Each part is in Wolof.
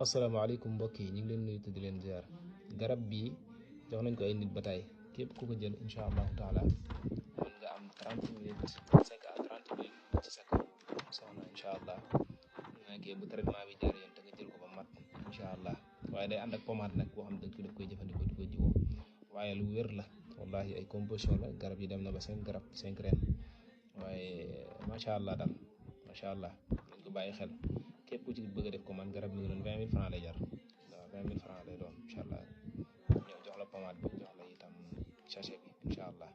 asalaamaaleykum mbokk yi ñu ngi leen nuyu te di leen ziar garab bii jox nañ ko ay nit ba tey képp ku ko jël incha allahu taala mën nga am 30 minutes 5 à 30 minutes ci sa kaw soxna incha allah bu traitement bi jaar yoon te nga jël ko ba mat incha allah waaye day ànd ak pommade nag boo xam ne daf koy jëfandikoo di ko jiwoo waaye lu wér la wallahi ay composition la garab yi dem na ba 5 garab 5 ren waaye macha allah daal macha allah dañ ko bàyyi xel. képp ku ci bëgg a def ko man garab mi ngi doon 20 000 francs lay jar waaw 20 000 francs lay doon incha allah ñëw jox la pommade bi jox la itam sachet bi incha allah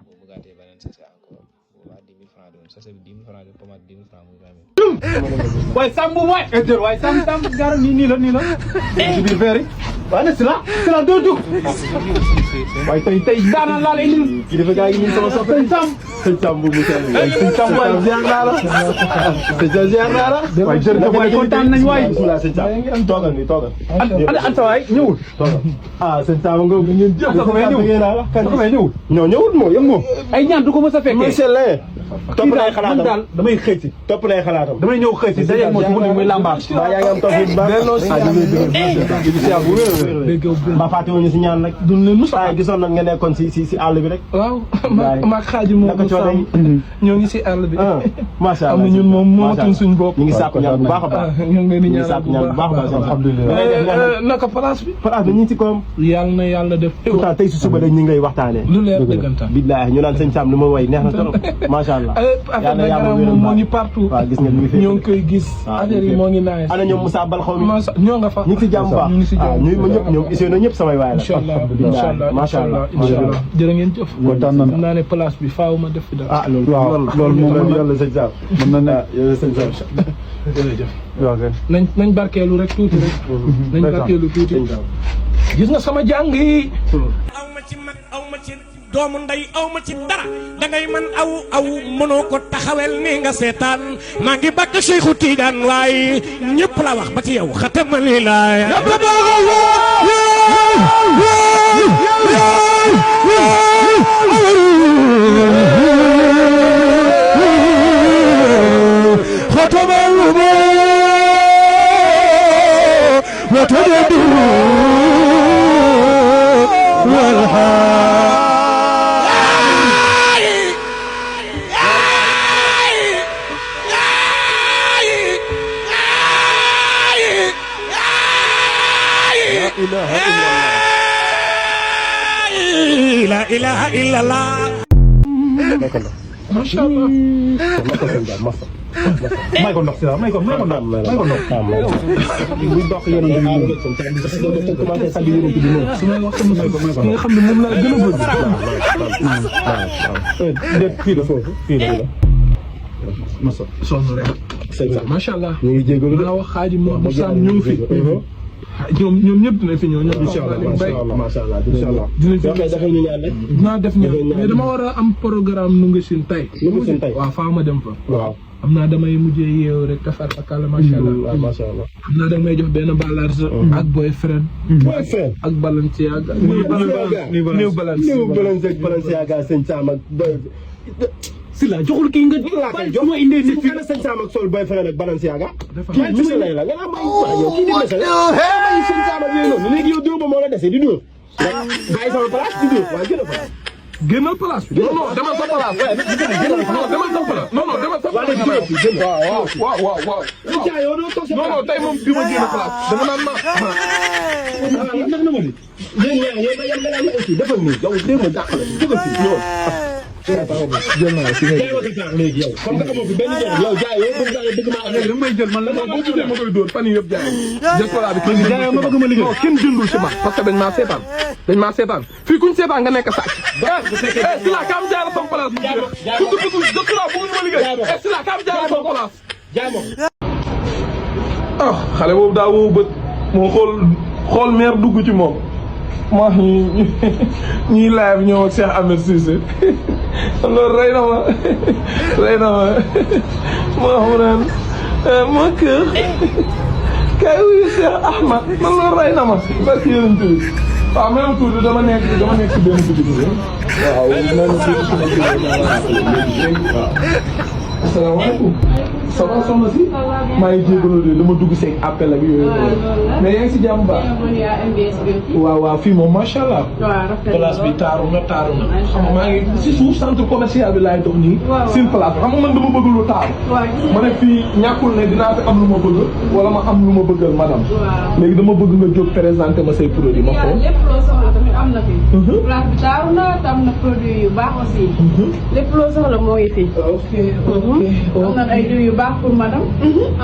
boo bëggaatee beneen sachet encore boobaa 10 000 francs doon sachet bi 10 000 francs de pommade 10 000 francs muy 20 000. waaye Samb mooy. waaye Samb garab nii la. ci biir verre yi. waaye nag c'est la doo dugg. waaye tey daanaka laa lay indil. kii dafa gaa yi ñu sama soppe. sëñ Samb bu mu sell. sëñ Samb waaye ziar naa la. sëñ ziar naa la. waaye jërëjëf waaye kontaan nañu waay. bisimilah sëñ Samb toogal nii toogal. Anta waay ñëwul. toogal sëñ Samb nga ngeen jëf. Anta ko may ñëwul. non ñëwul moom yëpp moom. ay ñaan du ko mës a fekkee. topp nay xalaatam man daal damay xëy si. topp nay xalaatam. damay ñëw xëy si dajeeg moo ci muy lambaar. waaw yaa ngi am toog bu baax. ba fàtte wuñu si ñaan rek. duñ leen mos a gisoon nañ nga nekkoon si àll bi rek. waaw ma xaaji moom ñoo ngi si àll bi. macha allah am na ñun moom moomatuñ suñu bopp. ñu ngi sàkku ñaan bu baax a baax. ñu ngi leen di ñaan bu baax a baax. alhamdulilah naka place bi. place bi ñu ngi si kawam. yàlla na yàlla def. pourtant tey si suba dañ ñu ngay waxtaanee. lu leer dëggantaan. billaahi ñu naan sëñ Sam li ma way neex na trop macha allah. affaire bi moom moo ngi partout. waaw gis nga ñoo ngi koy gis. affaire yi moo ngi naaj. ana ñoom Moussa Bal xaw mi ñoo nga fa. ñu ngi si jàmm baax ñu ma ñëpp ñoom isee na ñëpp samay waay la. incha allah macha allah jërë ngeen jëf. kontaan nañu xam naa ne place bi faaw ma def fi dara. ah loolu moom yàlla sëñ Sam mën na ne yàlla sëñ Sam jërëjëf. nañ barkeelu rek tuuti rek. nañ barkeelu tuuti. gis nga sama jàng yi. aw ma ci mag aw ma ci doomu ndey aw ma ci dara dangay man aw mënoo ko taxawel ni nga seetaan maa ngi bakk Cheikhu Tidiane waaye ñëpp la wax ba ci yow xatama lilaay la ilaha illallah. macha allah. may ko ndox si la may ko ndox. muy dox yéen a ngi su may wax sama ki nga xam ne moom laa gën a bëgg. waaw fii la foofu fii la. masa sonn rek. macha allah. ñu ngi jégalu de. wax xaaji mo Sam ñu ngi fi. ñoom ñëpp dinañ fi ñëw ñëpp incha allah macha allah dinañ fi dinaa def ñaan mais dama war a am programme nu nga sin tey waaw faa ma dem fa waaw am naa damay mujjee yeew rek tafar akala macha allah am naa damay jox benn balarse ak boyfriend ak Balenciaga new balance ak Balenciaga sëñ Sam ak si la joxul kii nga jox ma indee nit fi nga sëñ Sam ak sol boyfriend ak Balenciaga kii misalay la nga may yow kii di misalay ay sëñ Sam ak yooyu noonu léegi yow dóor ba moo la dese di dóor bàyyi sama place di dóor waaye génnal place bi non demal sa place demal sa place non demal sa place waaw non tey moom bi ma génn place dama naan ndax na ma ni yéen ñaar yéen ma yam nga naan ma aussi defal nii yow dé ma dàq la jógal fii ñëwal jël naa si léegi yow comme que amoo fi benn jël yow jaay yow bëgg maa léegi da may jël man la boo gisee ma koy dóor fan yii yëpp jaay diaspora bi kenn jaay ma bëgg ma liggéey non kenn jëndul si man parce que dañ maa seetaan fii kuñ seetaan nga nekk sàcc si la kaam jaay la sama place bu jeex ku dugg diaspora bëgguñu ma liggéey si la kaam jaay la sama place ah xale boobu daa woo bët moo xool meer dugg ci moom maa ñuy live ñëw ak Cheikh Ahmed Cissé loolu rey na ma moo xam naan ma kër kay wuyu Cheikh Ahmed man loolu rey na ma barki yéen tuuti waaw même tuuti dama nekk ci benn boutique bi waaw même tuuti suma waaw asalaamaaleykum ça va soxna si. maa ngi jégalu de dama dugg seen appel ak yooyu. mais yaa ngi si jàmm baax. waaw waaw fii moom macha allah. place bi taaru na xam nga maa ngi si suuf centre commercial bi laay dox nii. seen place xam nga man dama bëgg lu taaru. ma ne fii ñàkkul ne dinaa fi am lu ma bëgg wala ma am lu ma bëggal madame. léegi dama bëgg nga jóg présenté ma say produit ma xool. lépp loo soxla tamit am na fi. place bi taaru na te am na produit yu baax aussi. lépp loo soxla moo ngi fi. ok am na ay diw yu baax pour madame.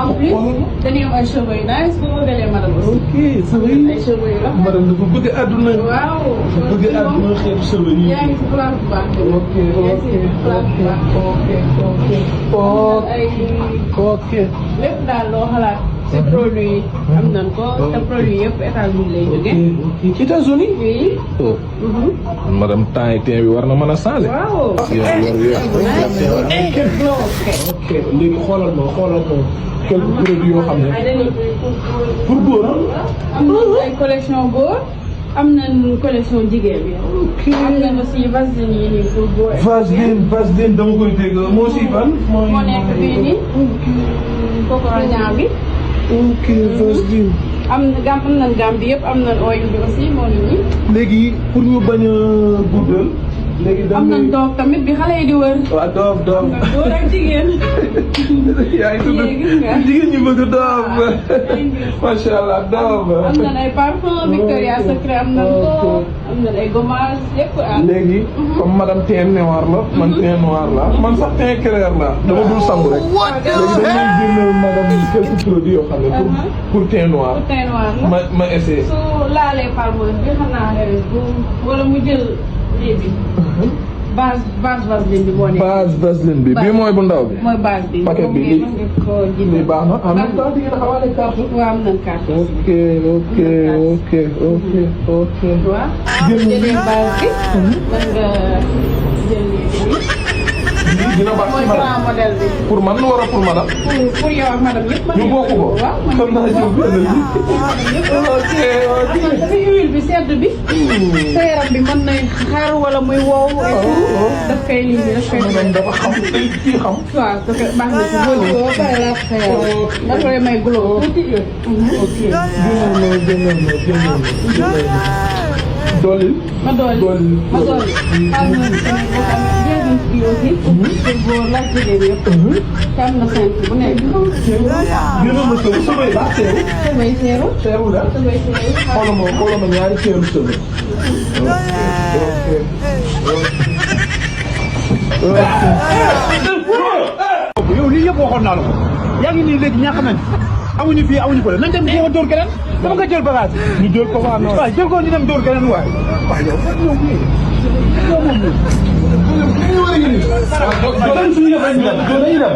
en plus dañuy am ay cheveux yu nice pour modeler madame aussi. ok cheveux yi ay cheveux yu rafet. madame dafa bëgg àdduna. waaw dafa bëgg àdduna xeetu cheveux yi. yaa ngi si place bu baax. ok ok lépp daal loo xalaat. ci produit yi am nañ ko te produit yëpp États-Unis lay jógee. ok États-Unis. oui. madame temps yi bi war na mën a changé. waaw. ok léegi xoolal ma quelques produits yoo xam ne. pour góor am na ay collection góor. am nañ collection jigéen bi. am nañ aussi vaseline yi nii pour góor. vaseline dama koy dégg moo si ban. moo nekk bii nii. cocoña bi. ok vaseline. am nañ gam bi yëpp am nañ oil bi aussi moo ngi nii. léegi pour ñu bañ a guddal. léegi am nañ doof tamit bi xale yi di wër. waaw doof. góor ak jigéen. yaa ngi tudd jigéen ñi bëgg doof. macha allah doof. am nañ ay parfum Victoria Secret am nañ ko. am nañ ay gommage yëpp am. léegi comme madame teint noir la man teint noir la man sax teint clair la dama dul sangu rek. léegi dañuy génneel madame quelques produits yoo xam ne pour teint noir. pour teint noir la ma essayé. su laalee palmeuse bi xam naa ne wala mu jël lii bi. base vaseline bi moo nekk. base vaseline bi bii mooy bu ndaw bi. mooy base bi. paquet bi lii lii baax na en même temps di ngeen xawaale carte. waaw am nañ carte. ok. waaw. jëlee base bi. mën nga jël lii dina baax mooy ci madame grand modèle bi. pour man wala pour madame. pour yow ak madame yëpp. ñu bokk ko. waaw comme naa jël benn bi. ok. dafay huile bi sedd bi. sa yaram bi mën na xaar wala muy wow. et tout daf koy lii bi daf koy. madame dafa xam day kii xam. waaw parce que baax na ci góor ñi boo paree laaj sa yaram. dafa lay may glow tuuti. ok génneel ma. dolli. ma dolli. am na tamit bi aussi. pour góor laaj jigéen yëpp. te am na cinq bu nekk. génneel ma sëb sëbay baax seeru. sabay seeru. seeru la. sabay seeru. xoolal ma ñaari seeru sëbay. yow lii yëpp waxoon naa la ko yaa ngi nii léegi ñàkk nañ amuñu fii amuñu ko nañ dem jéem a dóor keneen dama nga jël bagage ñu jël ko waa noonu waaw jël ko ñu dem dóor keneen waay waaw yow yow mii yow moom mii dan suñu yëf dañuy dem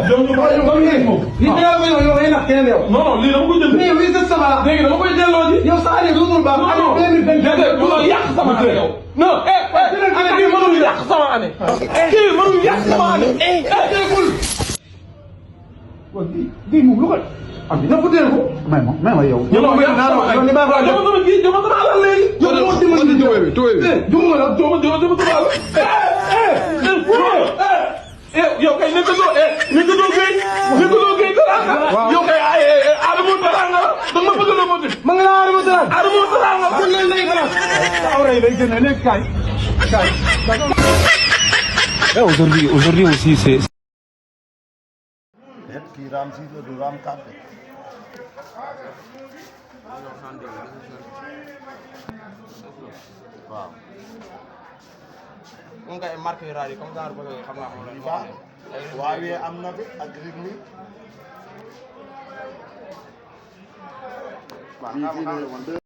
non non lii dama ko jënd. mais oui c'est ça léegi dama koy delloo ji. yow sa année dootul baax non yàq sama année yow. non année bii mënul yàq sama année. kii mënul yàq sama année. bii moom lu ko am dina ko teel ko may ma yow dama sama alal léegi. yow moo dimbali duma la duma sama alal. yow kay nekkatoo Guèye Teranga. yow kay Adamo Teranga la. da nga ma bëgg a motif. ma nga la Adamo Teranga. Adamo Teranga la. jëndal lay glace. awray lay jëndal léegi kaay. Aujourd'hui aussi c'est kii raam 6 la du raam 4. waaw. moom kay marque yu raar yi comme genre bëgg xam naa bii baax waaye am na fi ak rythme. waaw